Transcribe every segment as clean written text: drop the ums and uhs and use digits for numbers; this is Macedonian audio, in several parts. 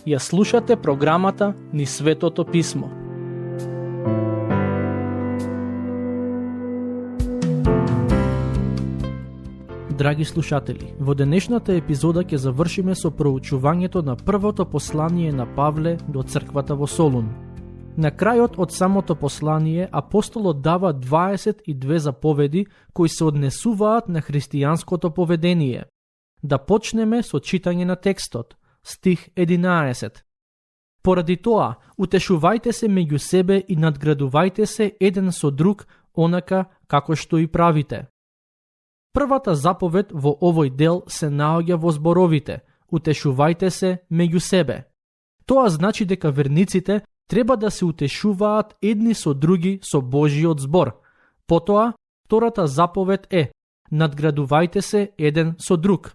Ја слушате програмата Низ Светото Писмо. Драги слушатели, во денешната епизода ќе завршиме со проучувањето на првото послание на Павле до црквата во Солун. На крајот од самото послание, апостолот дава 22 заповеди кои се однесуваат на христијанското поведение. Да почнеме со читање на текстот. Стих 11. Поради тоа, утешувајте се меѓу себе и надградувајте се еден со друг, онака како што и правите. Првата заповед во овој дел се наоѓа во зборовите: утешувајте се меѓу себе. Тоа значи дека верниците треба да се утешуваат едни со други со Божиот збор. Потоа, втората заповед е: надградувајте се еден со друг.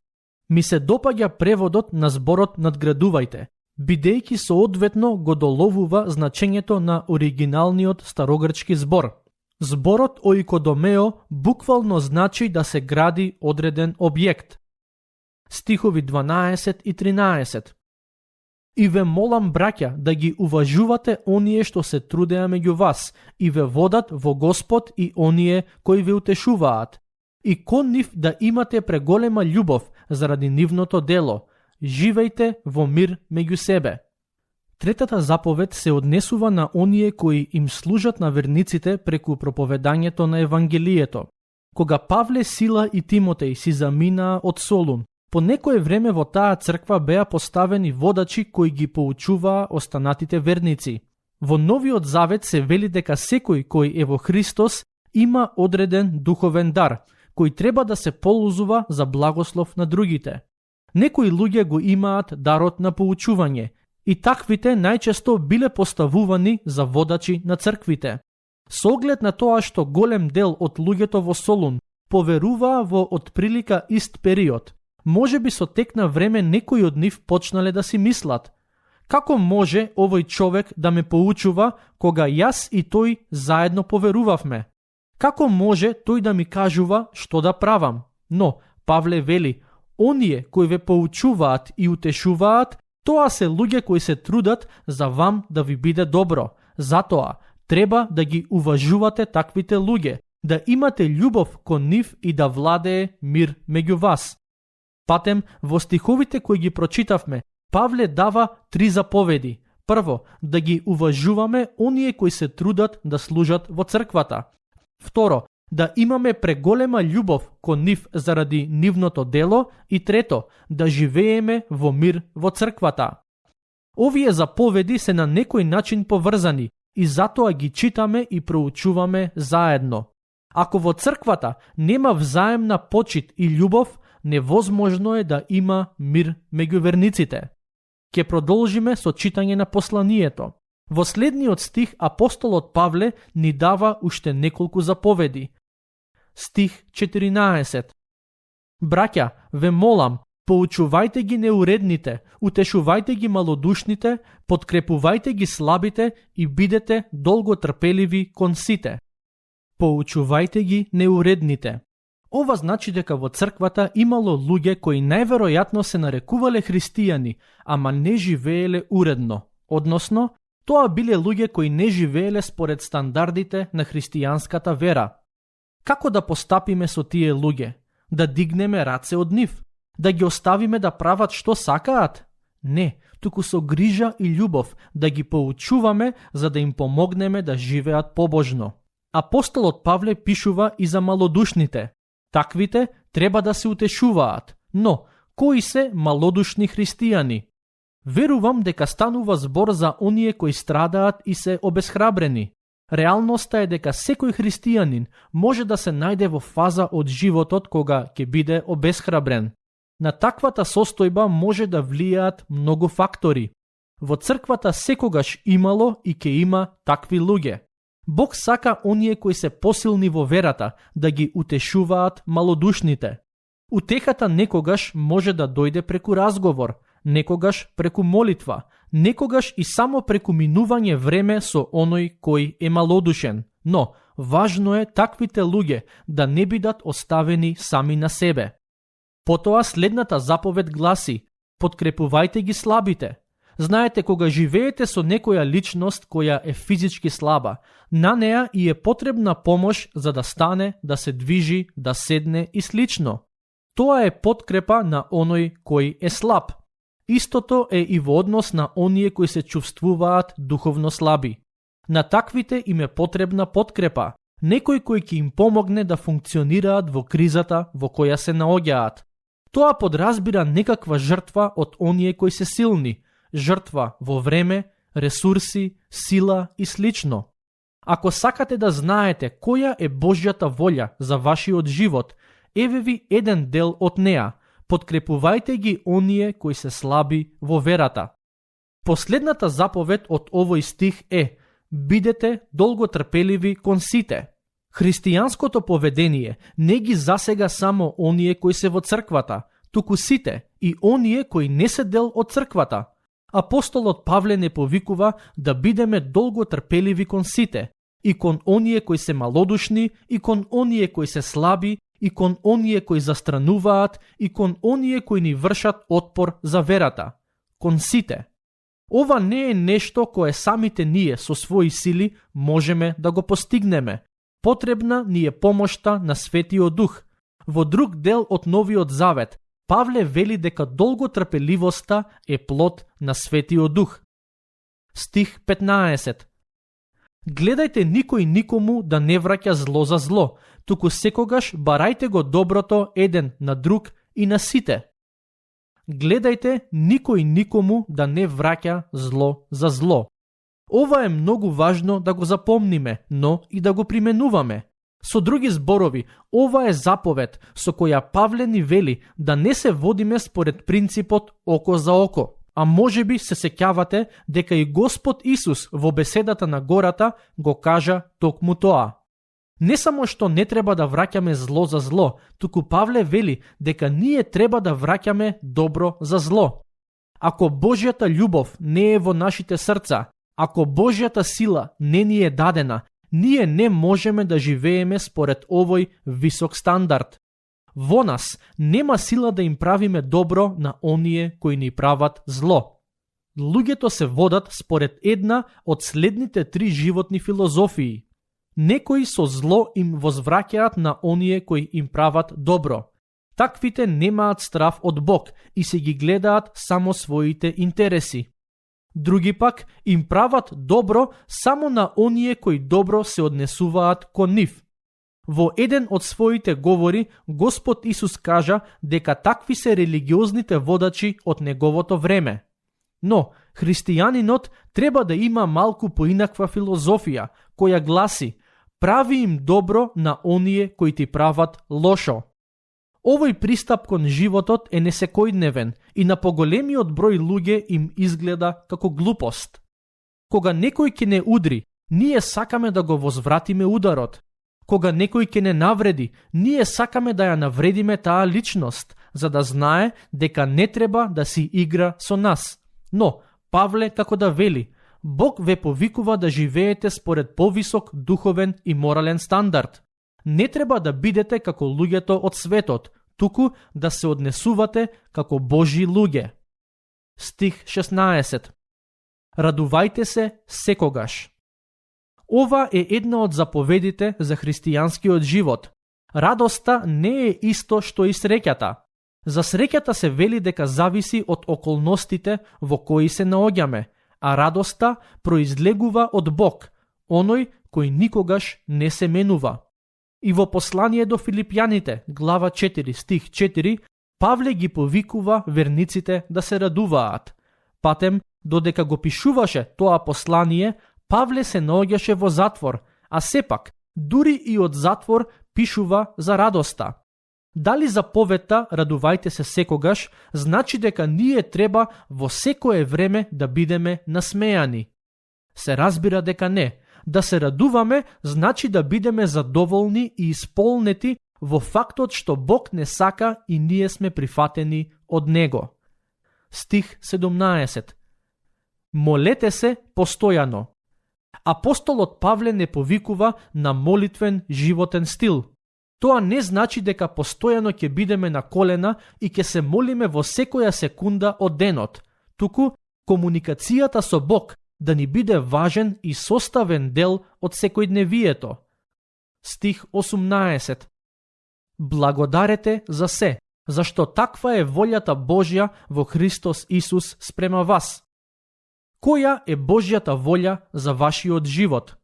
Ми се допаѓа преводот на зборот надградувајте, бидејќи соодветно го доловува значењето на оригиналниот старогрчки збор. Зборот оикодомео буквално значи да се гради одреден објект. Стихови 12 и 13. И ве молам, браќа, да ги уважувате оние што се трудеа меѓу вас и ве водат во Господ и оние кои ве утешуваат. И кон нив да имате преголема љубов заради нивното дело. Живејте во мир меѓу себе. Третата заповед се однесува на оние кои им служат на верниците преку проповедањето на Евангелието. Кога Павле, Сила и Тимотеј си заминаа од Солун, по некое време во таа црква беа поставени водачи кои ги поучуваа останатите верници. Во Новиот Завет се вели дека секој кој е во Христос има одреден духовен дар, кој треба да се ползува за благослов на другите. Некои луѓе го имаат дарот на поучување, и таквите најчесто биле поставувани за водачи на црквите. Со оглед на тоа што голем дел од луѓето во Солун поверуваа во отприлика ист период, може би со тек на време некои од нив почнале да си мислат: како може овој човек да ме поучува кога јас и тој заедно поверувавме? Како може тој да ми кажува што да правам? Но Павле вели: оние кои ве поучуваат и утешуваат, тоа се луѓе кои се трудат за вам да ви биде добро. Затоа треба да ги уважувате таквите луѓе, да имате љубов кон нив и да владее мир меѓу вас. Патем, во стиховите кои ги прочитавме, Павле дава 3 заповеди. Прво, да ги уважуваме оние кои се трудат да служат во црквата. Второ, да имаме преголема љубов кон нив заради нивното дело. И трето, да живееме во мир во црквата. Овие заповеди се на некој начин поврзани и затоа ги читаме и проучуваме заедно. Ако во црквата нема взаемна почит и љубов, невозможно е да има мир меѓу верниците. Ке продолжиме со читање на посланието. Во следниот стих апостолот Павле ни дава уште неколку заповеди. Стих 14. Браќа, ве молам, поучувајте ги неуредните, утешувајте ги малодушните, подкрепувајте ги слабите и бидете долготрпеливи кон сите. Поучувајте ги неуредните. Ова значи дека во црквата имало луѓе кои најверојатно се нарекувале христијани, ама не живееле уредно. Односно, тоа биле луѓе кои не живееле според стандардите на христијанската вера. Како да постапиме со тие луѓе? Да дигнеме раце од нив? Да ги оставиме да прават што сакаат? Не, туку со грижа и љубов да ги поучуваме за да им помогнеме да живеат побожно. Апостолот Павле пишува и за малодушните. Таквите треба да се утешуваат, но кои се малодушни христијани? Верувам дека станува збор за оние кои страдаат и се обесхрабрени. Реалноста е дека секој христијанин може да се најде во фаза од животот кога ќе биде обесхрабрен. На таквата состојба може да влијаат многу фактори. Во црквата секогаш имало и ќе има такви луѓе. Бог сака оние кои се посилни во верата да ги утешуваат малодушните. Утехата некогаш може да дојде преку разговор, некогаш преку молитва, некогаш и само преку минување време со оној кој е малодушен. Но, важно е таквите луѓе да не бидат оставени сами на себе. Потоа следната заповед гласи: подкрепувајте ги слабите. Знаете, кога живеете со некоја личност која е физички слаба, на неа и е потребна помош за да стане, да се движи, да седне и слично. Тоа е подкрепа на оној кој е слаб. Истото е и во однос на оние кои се чувствуваат духовно слаби. На таквите им е потребна подкрепа, некој кој ќе им помогне да функционираат во кризата во која се наоѓаат. Тоа подразбира некаква жртва од оние кои се силни, жртва во време, ресурси, сила и слично. Ако сакате да знаете која е Божјата волја за вашиот живот, еве ви еден дел од неа: подкрепувајте ги оние кои се слаби во верата. Последната заповед од овој стих е: бидете долготрпеливи кон сите. Христијанското поведение не ги засега само оние кои се во црквата, туку сите и оние кои не се дел од црквата. Апостолот Павле не повикува да бидеме долготрпеливи кон сите, и кон оние кои се малодушни, и кон оние кои се слаби, и кон оние кои застрануваат, и кон оние кои ни вршат отпор за верата. Кон сите. Ова не е нешто кое самите ние со своји сили можеме да го постигнеме. Потребна ни е помошта на Светиот Дух. Во друг дел од Новиот Завет, Павле вели дека долготрпеливоста е плод на Светиот Дух. Стих 15. Гледајте никој никому да не враќа зло за зло, туку секогаш барајте го доброто еден на друг и на сите. Гледајте никој никому да не враќа зло за зло. Ова е многу важно да го запомниме, но и да го применуваме. Со други зборови, ова е заповед со која Павле ни вели да не се водиме според принципот око за око. А можеби се сеќавате дека и Господ Исус во беседата на гората го кажа токму тоа. Не само што не треба да враќаме зло за зло, туку Павле вели дека ние треба да враќаме добро за зло. Ако Божјата љубов не е во нашите срца, ако Божјата сила не ни е дадена, ние не можеме да живееме според овој висок стандард. Во нас нема сила да им правиме добро на оние кои ни прават зло. Луѓето се водат според една од следните 3 животни филозофии. Некои со зло им возвраќаат на оние кои им прават добро. Таквите немаат страв од Бог и се ги гледаат само своите интереси. Други пак им прават добро само на оние кои добро се однесуваат кон нив. Во еден од своите говори, Господ Исус кажа дека такви се религиозните водачи од неговото време. Но, христијанинот треба да има малку поинаква филозофија, која гласи: прави им добро на оние кои ти прават лошо. Овој пристап кон животот е несекојдневен и на поголемиот број луѓе им изгледа како глупост. Кога некој ќе не удри, ние сакаме да го возвратиме ударот. Кога некој ќе не навреди, ние сакаме да ја навредиме таа личност, за да знае дека не треба да си игра со нас. Но, Павле како да вели, Бог ве повикува да живеете според повисок духовен и морален стандард. Не треба да бидете како луѓето од светот, туку да се однесувате како Божји луѓе. Стих 16. Радувајте се секогаш. Ова е една од заповедите за христијанскиот живот. Радоста не е исто што и среќата. За среќата се вели дека зависи од околностите во кои се наоѓаме, а радоста произлегува од Бог, оној кој никогаш не се менува. И во послание до Филипјаните, глава 4, стих 4, Павле ги повикува верниците да се радуваат. Патем, додека го пишуваше тоа послание, Павле се наоѓаше во затвор, а сепак, дури и од затвор пишува за радоста. Дали заповедта радувајте се секогаш, значи дека ние треба во секое време да бидеме насмејани? Се разбира дека не. Да се радуваме значи да бидеме задоволни и исполнети во фактот што Бог не сака и ние сме прифатени од Него. Стих 17. Молете се постојано. Апостолот Павле не повикува на молитвен животен стил. Тоа не значи дека постојано ќе бидеме на колена и ќе се молиме во секоја секунда од денот, туку комуникацијата со Бог да ни биде важен и составен дел од секојдневието. Стих 18. Благодарете за се, зашто таква е волјата Божја во Христос Исус спрема вас. Која е Божјата волја за вашиот живот?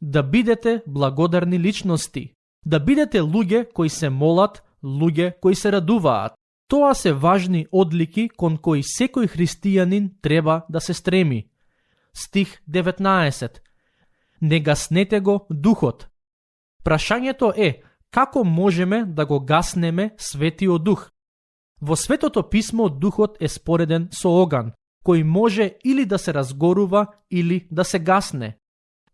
Да бидете благодарни личности, да бидете луѓе кои се молат, луѓе кои се радуваат. Тоа се важни одлики кон кои секој христијанин треба да се стреми. Стих 19. Не гаснете го духот. Прашањето е, како можеме да го гаснеме Светиот Дух? Во Светото писмо Духот е спореден со оган, кој може или да се разгорува, или да се гасне.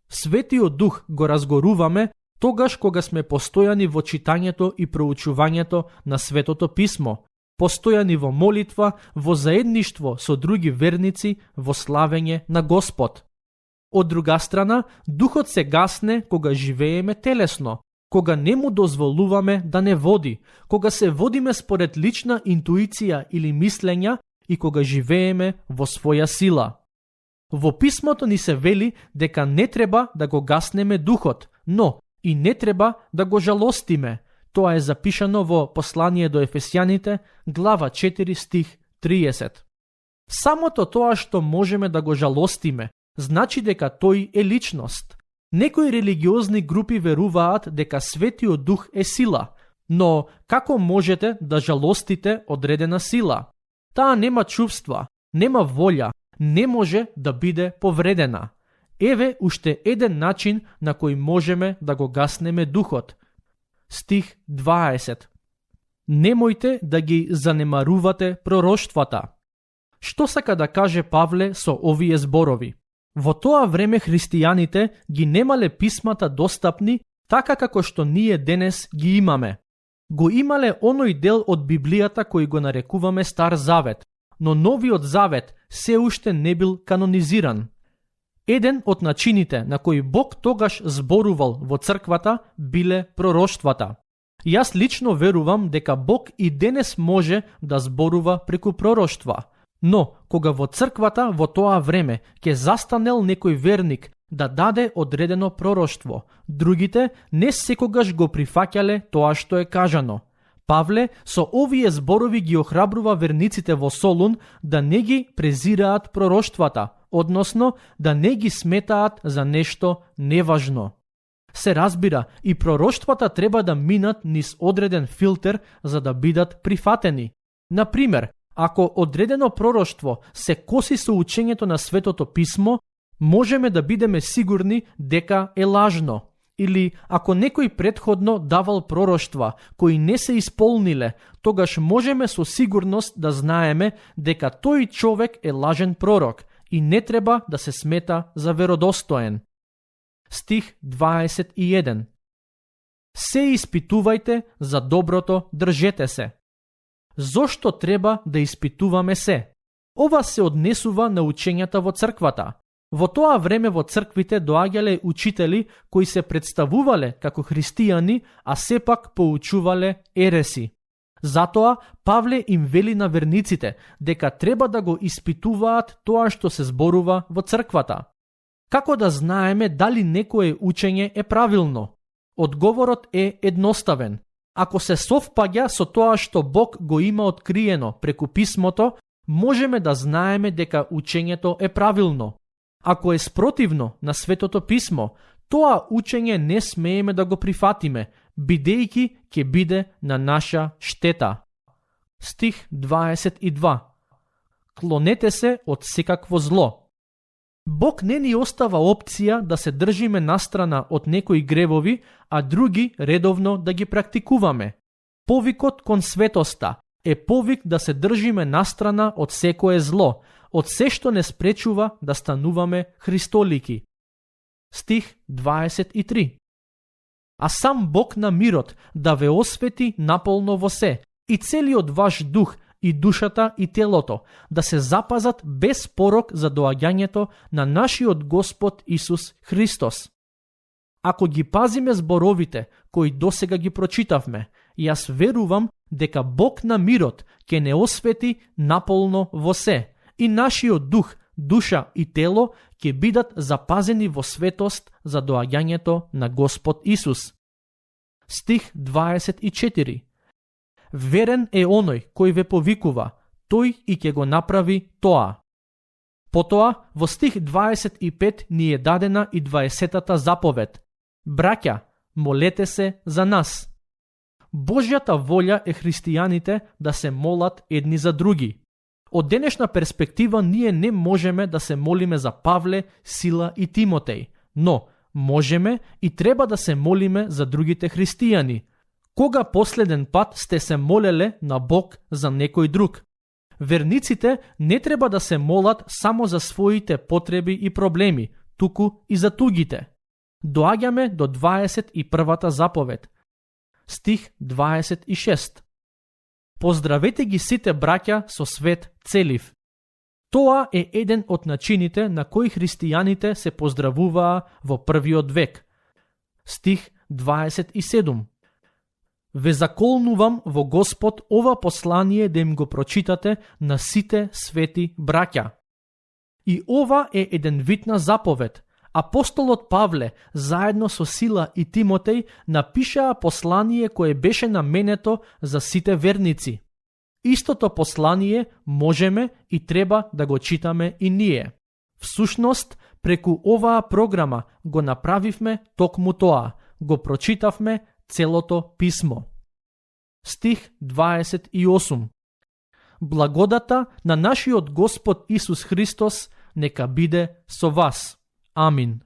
Светиот Дух го разгоруваме тогаш кога сме постојани во читањето и проучувањето на Светото писмо, постојани во молитва, во заедништво со други верници, во славење на Господ. Од друга страна, Духот се гасне кога живееме телесно, кога не му дозволуваме да не води, кога се водиме според лична интуиција или мислења и кога живееме во своја сила. Во писмото ни се вели дека не треба да го гаснеме Духот, но и не треба да го жалостиме. Тоа е запишано во послание до Ефесјаните, глава 4, стих 30. Самото тоа што можеме да го жалостиме, значи дека тој е личност. Некои религиозни групи веруваат дека Светиот Дух е сила, но како можете да жалостите одредена сила? Таа нема чувства, нема волја, не може да биде повредена. Еве уште еден начин на кој можеме да го гаснеме Духот. Стих 20. Немојте да ги занемарувате пророштвата. Што сака да каже Павле со овие зборови? Во тоа време христијаните ги немале писмата достапни така како што ние денес ги имаме. Го имале оној дел од Библијата кој го нарекуваме Стар Завет, но Новиот Завет се уште не бил канонизиран. Еден од начините на кој Бог тогаш зборувал во црквата биле пророштвата. Јас лично верувам дека Бог и денес може да зборува преку пророштва, но кога во црквата во тоа време ќе застанел некој верник да даде одредено пророштво, другите не секогаш го прифаќале тоа што е кажано. Павле со овие зборови ги охрабрува верниците во Солун да не ги презираат пророштвата, односно да не ги сметаат за нешто неважно. Се разбира, и пророштвата треба да минат низ одреден филтер за да бидат прифатени. Например, ако одредено пророштво се коси со учењето на Светото писмо, можеме да бидеме сигурни дека е лажно. Или ако некој претходно давал пророштва кои не се исполниле, тогаш можеме со сигурност да знаеме дека тој човек е лажен пророк и не треба да се смета за веродостоен. Стих 21. Се испитувајте, за доброто држете се. Зошто треба да испитуваме се? Ова се однесува на учењата во црквата. Во тоа време во црквите доаѓале учители кои се представувале како христијани, а сепак поучувале ереси. Затоа Павле им вели на верниците дека треба да го испитуваат тоа што се зборува во црквата. Како да знаеме дали некое учење е правилно? Одговорот е едноставен. Ако се совпаѓа со тоа што Бог го има откриено преку писмото, можеме да знаеме дека учењето е правилно. Ако е спротивно на Светото писмо, тоа учење не смееме да го прифатиме, бидејќи ќе биде на наша штета. Стих 22. Клонете се од секакво зло. Бог не ни остава опција да се држиме настрана од некои гревови, а други редовно да ги практикуваме. Повикот кон светоста е повик да се држиме настрана од секое зло, од се што не спречува да стануваме христолики. Стих 23. А сам Бог на мирот да ве освети наполно во се, и целиот ваш дух и душата и телото да се запазат без порок за доаѓањето на нашиот Господ Исус Христос. Ако ги пазиме зборовите кои досега ги прочитавме, јас верувам дека Бог на мирот ќе не освети наполно во се и нашиот дух, душа и тело ќе бидат запазени во светост за доаѓањето на Господ Исус. Стих 24. Верен е оној кој ве повикува, тој и ќе го направи тоа. Потоа, во стих 25 ни е дадена и 20-та заповед. Браќа, молете се за нас. Божјата волја е христијаните да се молат едни за други. Од денешна перспектива ние не можеме да се молиме за Павле, Сила и Тимотеј, но можеме и треба да се молиме за другите христијани. Кога последен пат сте се молеле на Бог за некој друг? Верниците не треба да се молат само за своите потреби и проблеми, туку и за тугите. Доаѓаме до 21-та заповед. Стих 26. Поздравете ги сите браќа со свет целив. Тоа е еден од начините на кои христијаните се поздравуваа во првиот век. Стих 27. Ве заколнувам во Господ ова послание да им го прочитате на сите свети браќа. И ова е еден вид на заповед. Апостолот Павле, заедно со Сила и Тимотеј, напишаа послание кое беше наменето за сите верници. Истото послание можеме и треба да го читаме и ние. Всушност, преку оваа програма го направивме токму тоа, го прочитавме целото писмо. Стих 28. Благодата на нашиот Господ Исус Христос нека биде со вас. Амин.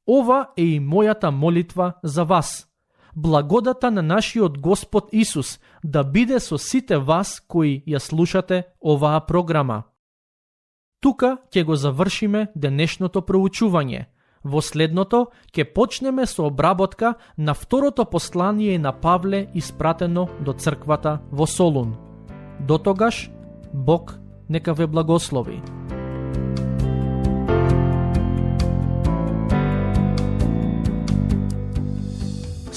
Ова е и мојата молитва за вас. Благодата на нашиот Господ Исус да биде со сите вас кои ја слушате оваа програма. Тука ќе го завршиме денешното проучување. Во следното ќе почнеме со обработка на второто послание на Павле испратено до црквата во Солун. Дотогаш, Бог нека ве благослови.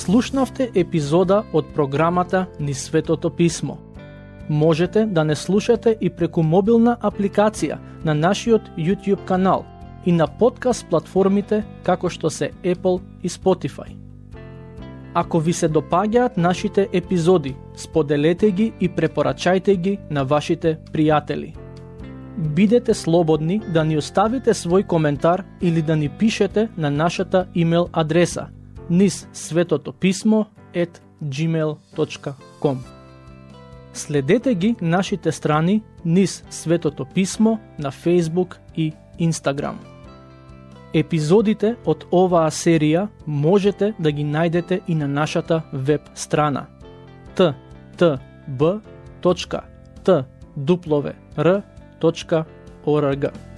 Слушнавте епизода од програмата Низ Светото Писмо. Можете да не слушате и преку мобилна апликација на нашиот YouTube канал и на подкаст платформите како што се Apple и Spotify. Ако ви се допаѓаат нашите епизоди, споделете ги и препорачајте ги на вашите пријатели. Бидете слободни да ни оставите свој коментар или да ни пишете на нашата имейл адреса nizsvetotopисmo@gmail.com. Следете ги нашите страни Низ Светото Писмо на Facebook и Instagram. Епизодите од оваа серија можете да ги најдете и на нашата веб страна ttb.twr.org.